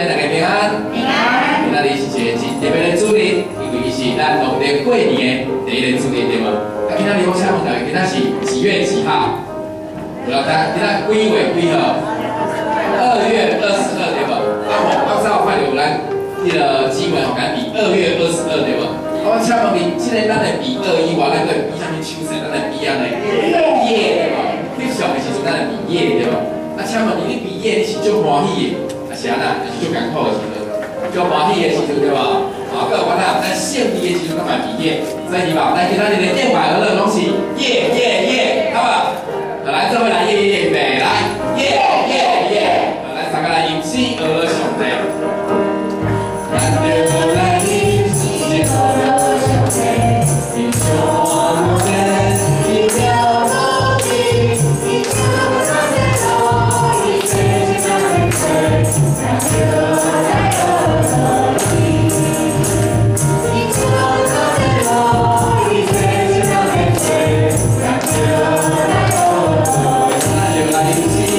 妹，大家平安。平安。今仔日是一個真特別的主日，因為伊是咱農曆過年的第一個主日，對無？啊，今仔日我請問大家，今仔是幾月幾號？有人知？今仔幾月幾號？2月22，對無？啊，我早有看著有咱彼个經文，予咱比2月22，對無？啊，我請問你，這个咱會比二以外，咱閣會比啥物手勢？咱會比按呢？耶，對無？翕相的時陣，咱會比耶，對無？啊，請問你，你比耶，你是足歡喜的，還是按怎？還是足艱苦的時陣？足歡喜的時陣，對無？啊，閣有我咱咱勝利的時陣，咱嘛比耶，所以希望咱今仔日的敬拜遊樂攏是耶耶耶，好無？好，來，做伙來耶耶耶，預備，來，耶耶耶，好，來，三個來吟詩，學樂上帝。咱著來吟詩學樂上帝，伊充滿伊了無比，伊照咱的路，伊洗淨咱的罪，咱著來學樂伊。伊照咱的路，伊洗淨咱的罪，咱著來學樂伊。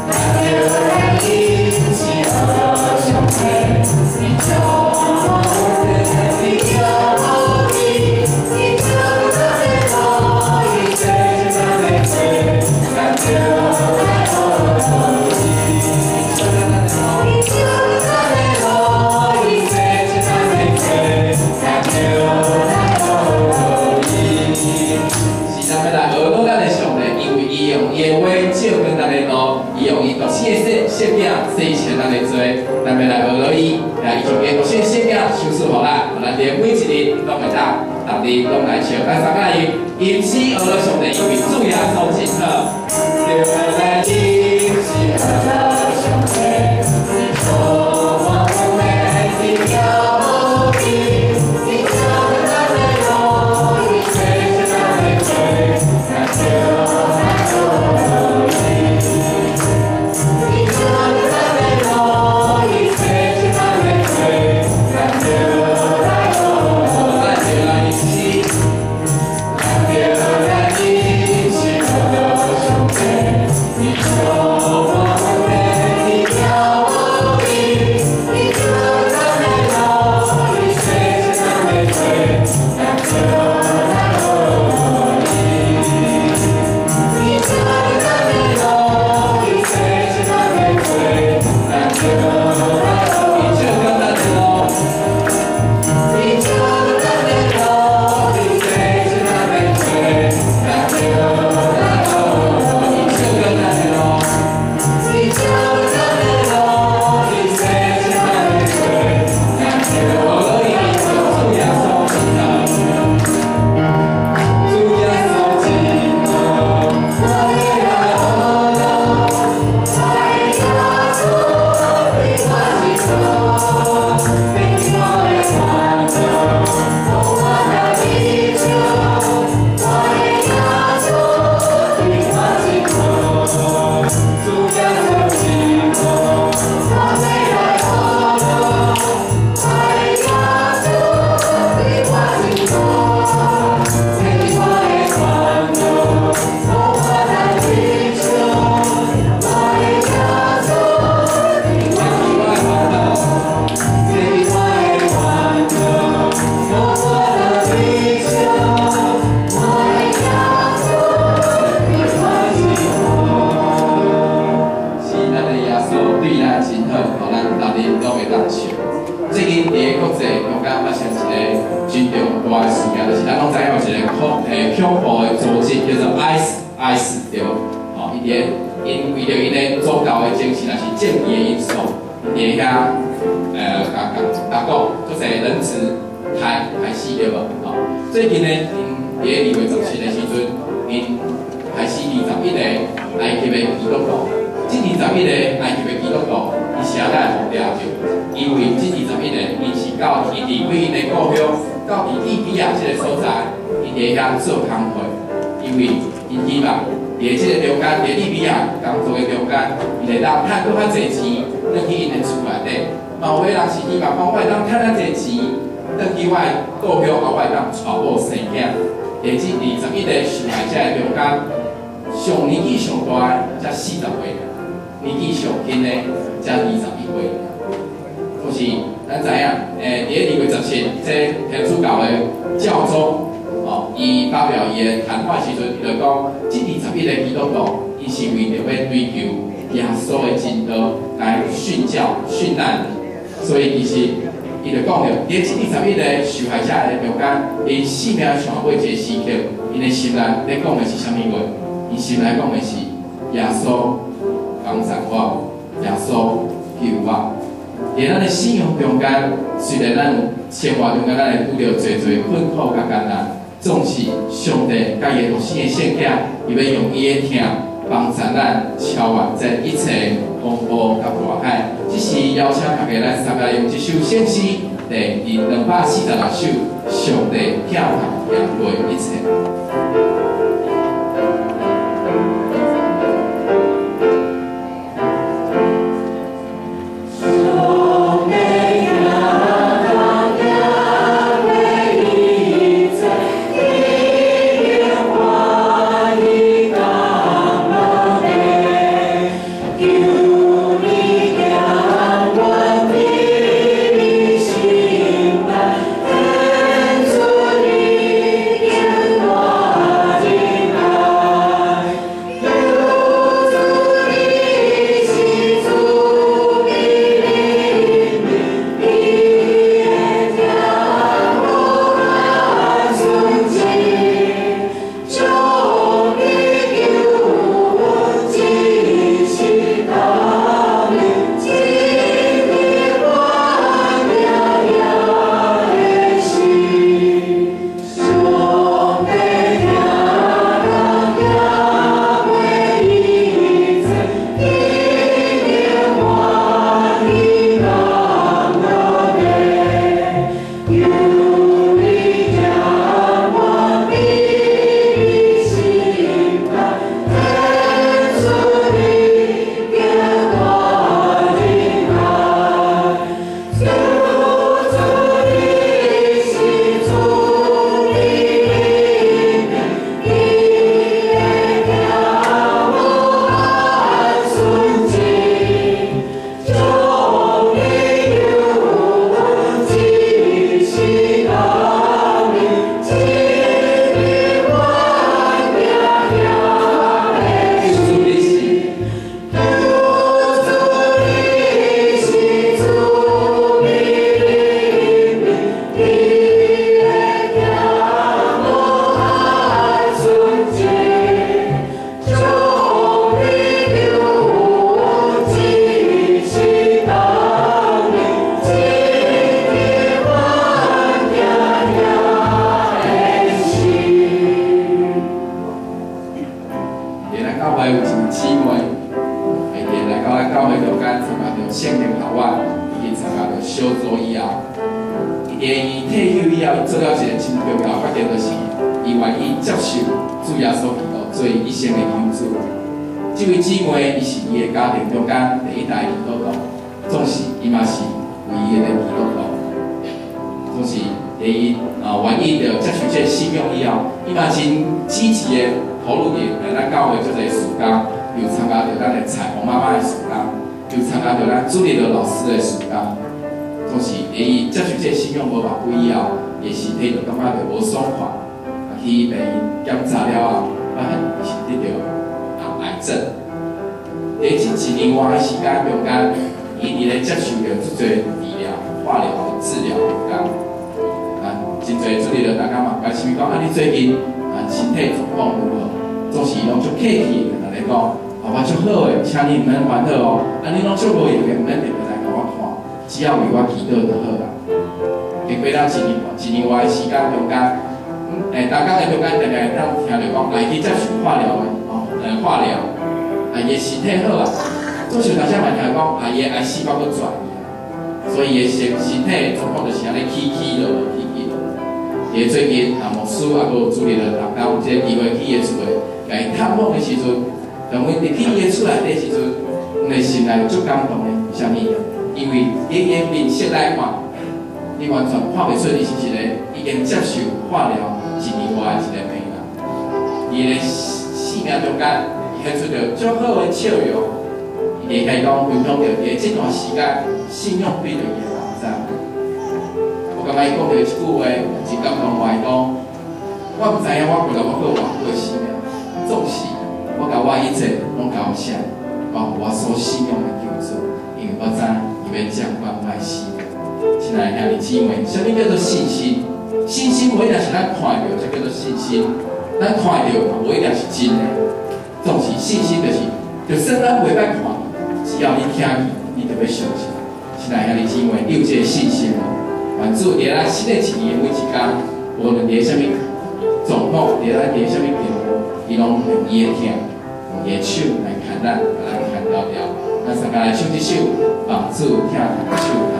咱著來吟詩，咱著來吟詩學樂上帝，伊充滿伊了無比，伊照咱的路，伊洗淨咱的罪，咱著來學樂伊。伊照咱的路，伊洗淨咱的罪，咱著來學樂伊。是咱欲來學樂咱的上帝，因為伊用伊的話照光咱的路，伊用伊獨生的聖聖囝洗清咱的罪，咱欲來學樂伊，來伊將伊獨生的聖囝賞賜予咱，予咱佇每一日攏會當，逐日攏來笑。咱三個來吟詩學樂上帝，因為主耶穌真好。著來吟詩學樂上帝，伊充滿伊了無比，伊照咱的路，伊洗淨咱的罪，咱著來學樂伊。伊照咱的路，伊洗淨咱的罪，咱著來學樂。咱著來吟詩，咱著來吟詩學樂上帝，伊充滿伊了無比，伊照咱的路，伊洗淨咱的罪，咱著來學樂伊。伊照咱的路，伊洗淨咱的罪，咱著來學。伊照光咱的路，伊照咱的路，伊洗淨咱的罪，咱著來學。伊照光咱的路，伊照咱的路，伊洗淨咱的罪，咱著來學。主耶穌真好，主耶穌真好，我欲來學樂，我的耶穌對我真好，免去我的煩惱，無法通比較。我的耶穌對我真好，主耶穌真好，我欲來學樂，我的耶穌對我真好，免去我的煩惱，無法通比較。我的耶穌對我真好，免去我的煩惱，無法通比較。我的耶穌對我真好。是咱的耶穌對咱真好，予咱逐日攏會當笑。最近佇个國際中間發生一個真重大的事件，就是咱攏知影有一个恐怖的組織叫做 ISIS，對無？吼，伊佇因為著𪜶的宗教的精神，抑是政治的因素，佇遐共共共講，足濟人質害害死，對無？吼，最近呢，𪜶佇2月17的時陣，𪜶害死21個埃及的基督徒。這21個埃及的基督徒，伊是按怎會予掠著？因為這21個，𪜶是到𪜶離開𪜶的故鄉，到佇利比亞這個所在，𪜶佇遐做工課。因為𪜶希望佇這個中間，佇利比亞工作的中間，𪜶會當趁閣較濟錢，轉去𪜶的厝內底。嘛有的人是希望講，我會當趁較濟錢，轉去我的故鄉，啊，我會當娶某生囝。佇這21個受害者的中間，上年紀上大的才40歲，年紀上輕的才21歲。是咱知影，佇咧2月17，這天主教的教宗，哦，伊發表伊的談話時陣，伊就講，這21個基督徒，伊是為著欲追求耶穌的真道來殉教殉難，所以其實伊就講著，佇這21個受害者的中間，𪜶生命上尾一個時刻，𪜶的心內咧講的是啥物話？𪜶心內講的是耶穌幫助我，耶穌救我。佇咱的信仰中間，雖然咱有生活中間，咱會拄著濟濟困苦佮艱難，總是上帝佮伊的獨生的聖子，伊欲用伊的疼幫助咱超越這一切風波佮大海。這時邀請大家咱三個用這首聖詩第246首，上帝疼痛贏過一切。信仰對著伊的同在。我感覺伊講著一句話，真感動我。伊講：我毋知影我過來我閣有偌久的生命，總是我共我一切攏交予誰，交予我所信仰的救主，因為我知伊欲掌管我的生命。親愛的兄弟姊妹，啥物叫做信心？信心無一定是咱看著才叫做信心，咱看著嘛無一定是真的。總是信心就是，就算咱袂捌看，只要你聽見，你就欲相信。親愛兄弟姊妹，你有這个信心無？願主佇咱新的一年的每一工，無論佇啥物狀況，佇咱佇啥物境遇，伊攏用伊的疼，用伊的手來牽咱，共咱牽牢牢。咱三個來唱這首，望主疼的手。